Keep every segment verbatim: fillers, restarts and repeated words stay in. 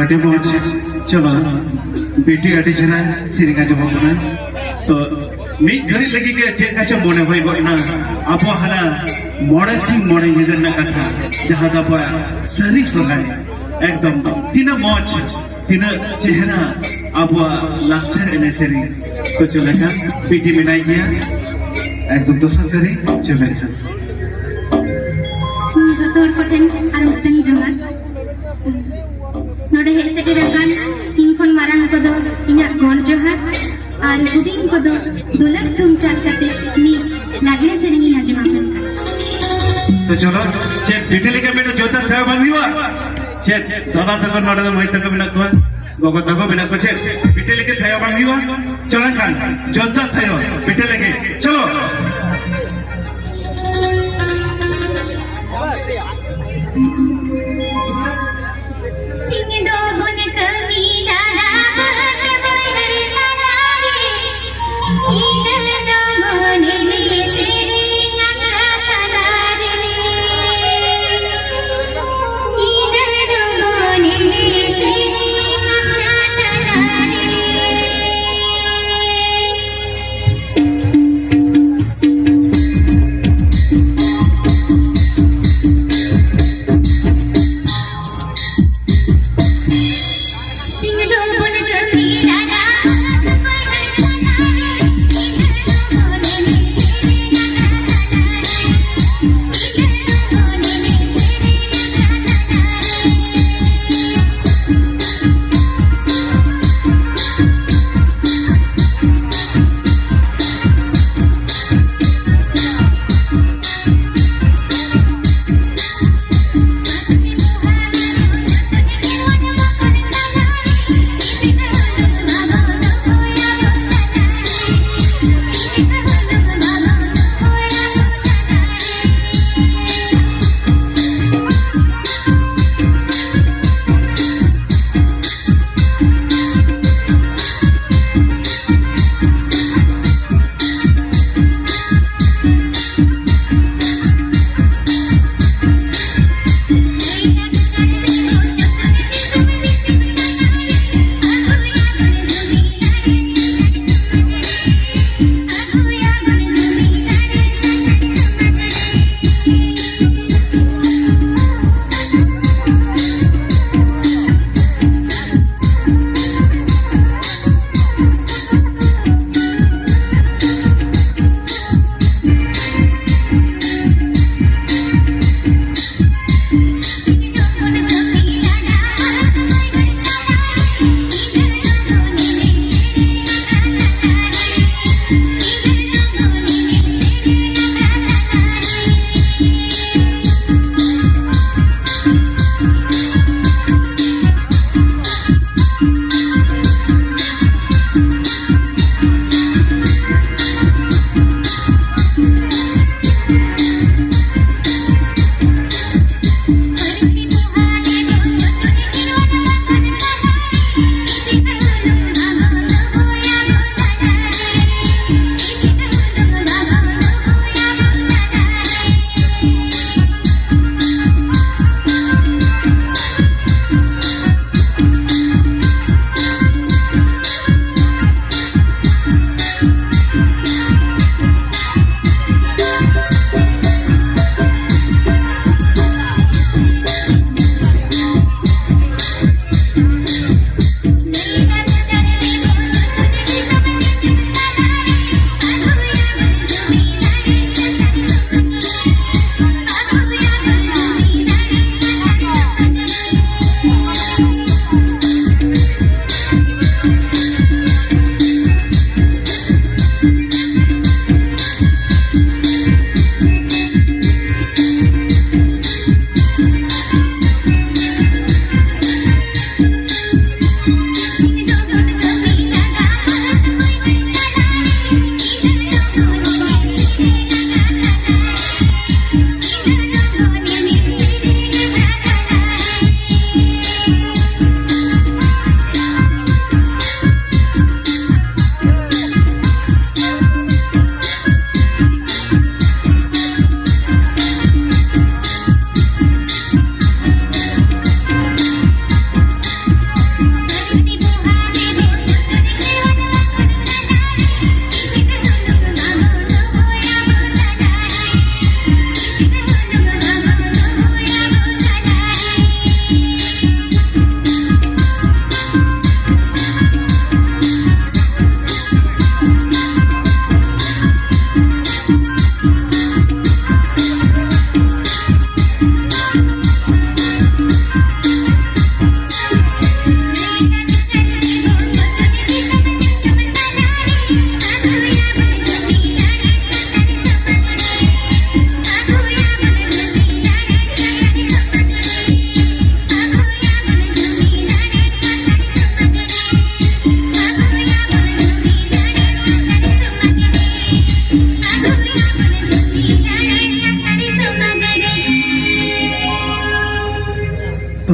ᱟᱹᱰᱤ ᱢᱚᱡᱽ᱾ ᱪᱚᱞᱚ, ᱵᱤᱴᱤ ᱟᱹᱰᱤ ᱪᱮᱦᱨᱟ ᱥᱮᱨᱮᱧ ᱟᱸᱡᱚᱢᱚᱜ ᱠᱟᱱᱟ᱾ ᱛᱚ, ᱢᱤᱫ ᱜᱷᱟᱹᱲᱤᱡ ᱞᱟᱹᱜᱤᱫ ᱜᱮ ᱪᱮᱫ ᱠᱟ ᱪᱚ ᱢᱚᱱᱮ ᱦᱩᱭ ᱜᱚᱫ ᱮᱱᱟ, ᱟᱵᱚ ᱦᱟᱱᱟ ᱢᱚᱬᱮ ᱥᱤᱧ ᱢᱚᱬᱮ ᱧᱤᱫᱟᱹ ᱨᱮᱱᱟᱜ ᱠᱟᱛᱷᱟ, ᱡᱟᱦᱟᱸ ᱫᱚ ᱟᱵᱚᱣᱟᱜ ᱥᱟᱹᱨᱤ ᱥᱚᱨᱦᱟᱭ᱾ ᱮᱠᱫᱚᱢ ᱛᱤᱱᱟᱹᱜ ᱢᱚᱡᱽ, ᱛᱤᱱᱟᱹᱜ ᱪᱮᱦᱨᱟ ᱟᱵᱚᱣᱟᱜ ᱞᱟᱠᱪᱟᱨ ᱮᱱᱮᱡ ᱥᱮᱨᱮᱧ᱾ ᱛᱚ, ᱪᱮᱫ ᱞᱮᱠᱟ ᱵᱤᱴᱤ ᱢᱮᱱᱟᱭ ᱜᱮᱭᱟ? ᱮᱠᱫᱚᱢ ᱫᱚᱥᱟᱨ ᱥᱮᱨᱮᱧ ᱪᱮᱫ ᱞᱮᱠᱟ? ᱡᱚᱛᱚ ᱦᱚᱲ ᱠᱚᱴᱷᱮᱱ ᱟᱨ ᱢᱤᱫᱴᱟᱝ ᱡᱚᱦᱟᱨ᱾ ᱱᱚᱰᱮ ᱦᱮᱡ ᱥᱮᱴᱮᱨ ᱟᱠᱟᱱ ᱤᱧ ᱠᱷᱚᱱ ᱢᱟᱨᱟᱝ ᱠᱚᱫᱚ ᱤᱧᱟᱹᱜ ᱜᱚᱰ ᱡᱚᱦᱟᱨ, ᱟᱨ ᱦᱩᱰᱤᱧ ᱠᱚᱫᱚ ᱫᱩᱞᱟᱹᱲ ᱛᱩᱢ ᱪᱟᱞ ᱠᱟᱛᱮ ᱢᱤᱫ ᱞᱟᱜᱽᱲᱮ ᱥᱮᱨᱮᱧ ᱤᱧ ᱟᱸᱡᱚᱢ ᱟᱯᱮ ᱠᱟᱱᱟ᱾ ᱛᱚ ᱪᱚᱞᱚ, ᱪᱮᱫ ᱵᱤᱴᱤ ᱞᱮᱠᱟ ᱢᱤᱫᱴᱮᱱ ᱡᱳᱨᱫᱟᱨ ᱛᱷᱟᱭᱚ ᱵᱟᱝ ᱦᱩᱭᱩᱜᱼᱟ? ᱪᱮᱫ ᱫᱟᱫᱟ ᱛᱟᱠᱚ ᱱᱚᱰᱮ ᱫᱚ ᱢᱟᱹᱭ ᱛᱟᱠᱚ ᱢᱮᱱᱟᱜ ᱠᱚᱣᱟ, ᱜᱚᱜᱚ ᱛᱟᱠᱚ ᱢᱮᱱᱟᱜ ᱠᱚᱣᱟ, ᱪᱮᱫ ᱵᱤᱴᱤ ᱞᱮᱠᱟ ᱛᱷᱟᱭᱚ ᱵᱟᱝ ᱦᱩᱭᱩᱜᱼᱟ? ᱪᱚᱞᱚ ᱮᱱᱠᱷᱟᱱ ᱡᱳᱨᱫᱟᱨ ᱛᱷᱟᱭᱚ ᱵᱤᱴᱤ ᱞᱮᱠᱟ, ᱪᱚᱞᱚ᱾ ᱥᱤᱧ ᱫᱚ ᱵᱚᱱ ᱠᱟᱹᱢᱤ ᱫᱟᱨᱟ ᱵᱟᱹᱫᱽ ᱵᱟᱹᱭᱦᱟᱹᱲ ᱛᱟᱞᱟᱨᱮ, ᱧᱤᱫᱟᱹ ᱫᱚ ᱵᱚᱱ ᱮᱱᱮᱡ ᱥᱮᱨᱮᱧ ᱟᱠᱷᱲᱟ ᱛᱟᱞᱟᱨᱮ᱾ ᱧᱤᱫᱟᱹ ᱫᱚ ᱵᱚᱱ ᱮᱱᱮᱡ ᱥᱮᱨᱮᱧ ᱟᱠᱷᱲᱟ ᱛᱟᱞᱟᱨᱮ᱾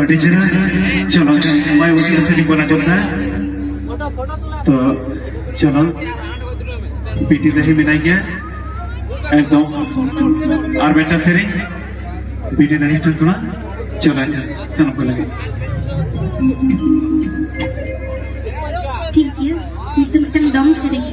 ᱟᱹᱰᱤ ᱪᱮᱦᱨᱟ᱾ ᱪᱚᱞᱚ, ᱢᱟᱭ ᱩᱱᱤ ᱥᱮᱨᱮᱧ ᱵᱚᱱ ᱟᱸᱡᱚᱢ ᱮᱫᱟ᱾ ᱛᱚ, ᱪᱚᱞᱚ, ᱵᱤᱴᱤ ᱫᱟᱹᱦᱤ ᱢᱮᱱᱟᱭ ᱜᱮᱭᱟ᱾ ᱮᱠᱫᱚᱢ᱾ ᱟᱨ ᱢᱤᱫᱴᱟᱝ ᱥᱮᱨᱮᱧ ᱵᱤᱴᱤ ᱫᱟᱹᱦᱤ ᱴᱷᱮᱱ ᱠᱷᱚᱱᱟᱜ᱾ ᱪᱚᱞᱚ, ᱥᱟᱱᱟᱢ ᱠᱚ ᱞᱟᱹᱜᱤᱫ᱾ ᱴᱷᱤᱠ ᱜᱮᱭᱟ, ᱱᱤᱛᱚᱜ ᱢᱤᱫᱴᱟᱝ ᱫᱚᱝ ᱥᱮᱨᱮᱧ᱾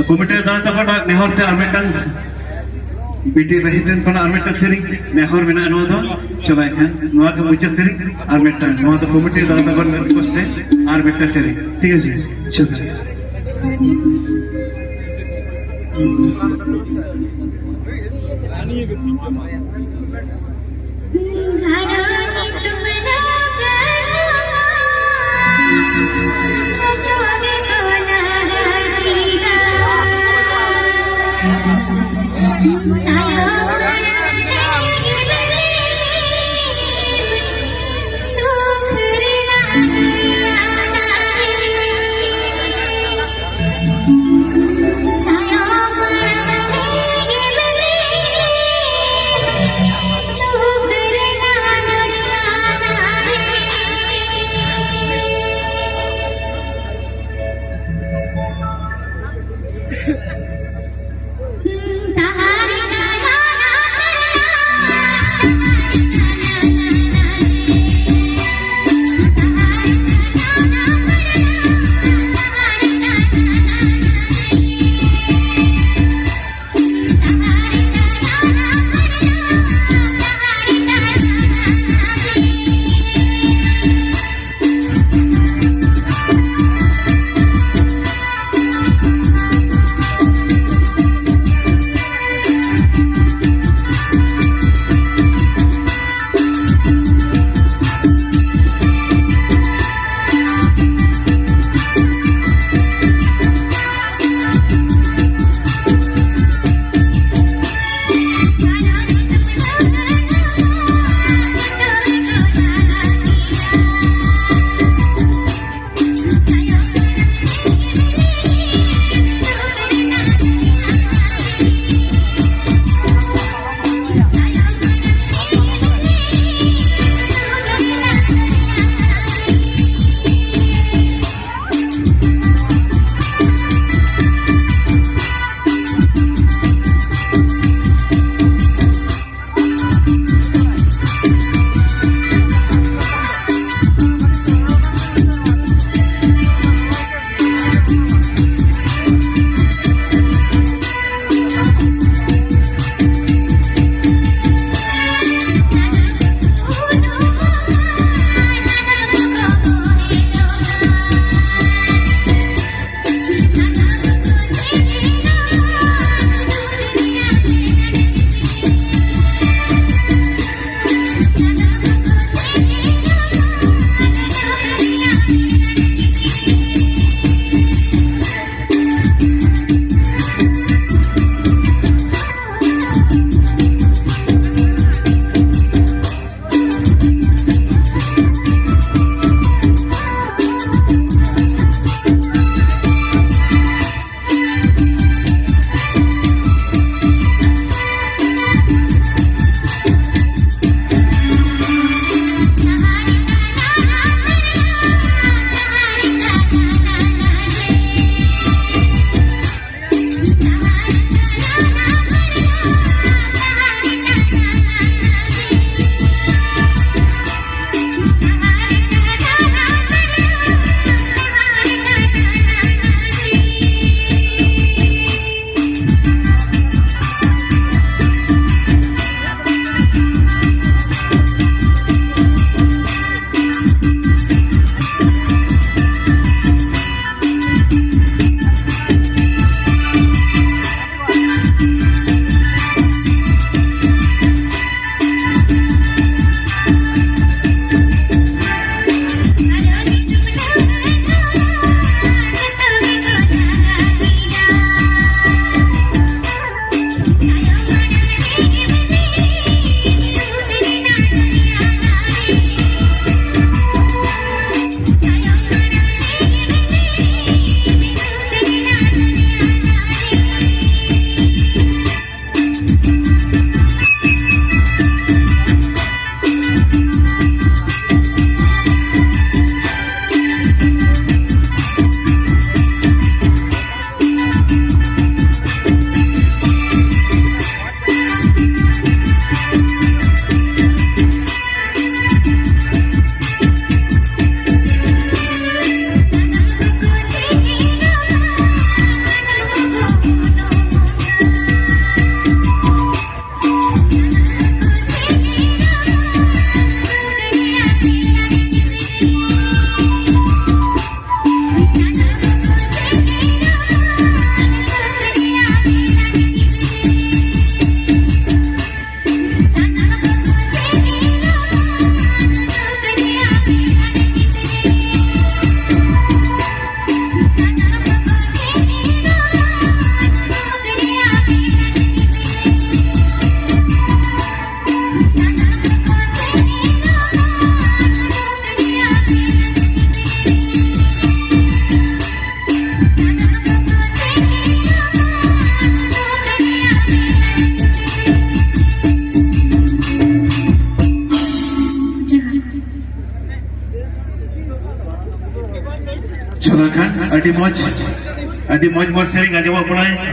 ᱠᱚᱢᱤᱴᱤ ᱫᱟᱫᱟ ᱛᱟᱠᱚᱣᱟᱜ ᱱᱮᱦᱚᱨ ᱛᱮ ᱟᱨ ᱢᱤᱫᱴᱟᱝ ᱵᱤᱴᱤ ᱨᱟᱦᱤ ᱴᱷᱮᱱ ᱠᱷᱚᱱᱟᱜ ᱟᱨ ᱢᱤᱫᱴᱟᱝ ᱥᱮᱨᱮᱧ ᱱᱮᱦᱚᱨ ᱢᱮᱱᱟᱜᱼᱟ᱾ ᱱᱚᱣᱟ ᱫᱚ ᱪᱟᱵᱟᱭ ᱠᱷᱟᱱ, ᱱᱚᱣᱟ ᱜᱮ ᱢᱩᱪᱟᱹᱫ ᱥᱮᱨᱮᱧ᱾ ᱟᱨ ᱢᱤᱫᱴᱟᱝ, ᱱᱚᱣᱟ ᱫᱚ ᱠᱚᱢᱤᱴᱤ ᱫᱟᱫᱟ ᱛᱟᱠᱚᱣᱟᱜ ᱨᱤᱠᱣᱮᱥᱴ ᱛᱮ ᱟᱨ ᱢᱤᱫᱴᱟᱝ ᱥᱮᱨᱮᱧ, ᱴᱷᱤᱠ ᱟᱪᱷᱮ? ᱪᱟᱵᱟᱭ᱾ ᱪᱚᱞᱚ ᱠᱷᱟᱱ ᱟᱹᱰᱤ ᱢᱚᱡᱽ, ᱟᱹᱰᱤ ᱢᱚᱡᱽ ᱢᱚᱡᱽ ᱥᱮᱨᱮᱧ ᱟᱸᱡᱚᱢᱚᱜ ᱠᱟᱱᱟ᱾